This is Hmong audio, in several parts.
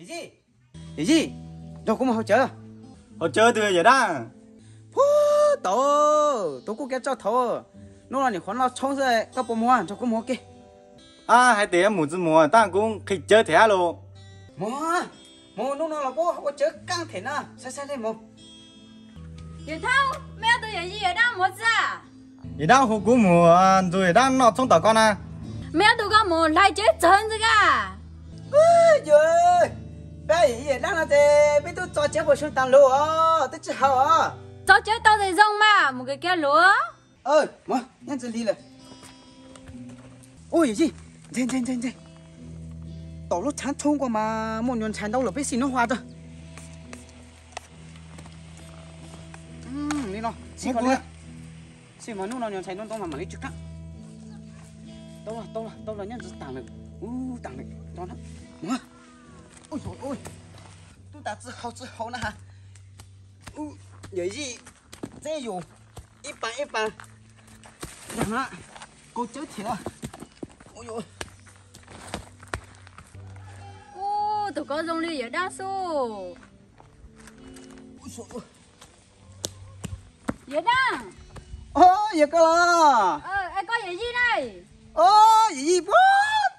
Yawm yij, nrog kuv mus haus cawv. Haus cawv twg Yawm Dab? Puag tod, tus kuj kev tso thaum hnub no nim qhuav noj tshoob xwb, koj puas mus nrog kuv mus ua ke? Hais tias mus tsis mus, tab kuv nqhis cawv them los. Mus, mus hnub no los puab ua cawv kaaj them na, saib saib li mus. Yawm Thaub, mej ob tug yawm yij Yawm Dab mus tsi? Yawm Dab hu kuv mus nrug Yawm Dab noj tshoob tom koj na. Mej ob tug koj mus hlais cawv txawv ntxwg a. Yawm, peb yawm yij Yawm Dab no ces peb tub tso cawv puas sub taag lug os, twb tsi haus os. Tso cawv tau tes zoo mas mus kev kiag lug. Nyob ntsis lig lawm. Ua yawm yij, ntse ntse ntse ntse, tom lub tshaav tshoob ko mas muaj nyuas ntshai ntau lawm, peb sim noj hua tso. Li no, sim mas hnub no nyuas ntshai ntau ntau mas mam li tsi kaaj. Tau los, tau los, tau los, nyob ntsis taag lawm. Ub, taag lawm, tso na. Ub, tub tas tsi haus tsi haus na ha. Yawm yij, txeb yus ib pas ib pas. Yog na, kau cawb them os. Ub, tus ko zoo li Yawm Dab xwb. Yawm Dab. Yog koj los? Es koj yawm yij na? Yawm yij puag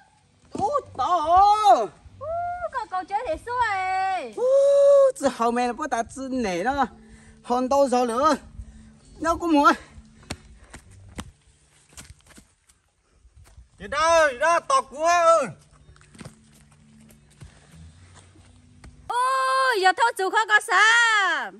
ub tod. Koj kau cawv them xwb. Ub, tsi haus me puab tas tsi nem no, haus ntau zaug lawm. Nyob kuv mus. Yawm Dab, Yawm Dab tos kuv. Ub, yog Thaub Txus kho koj xav.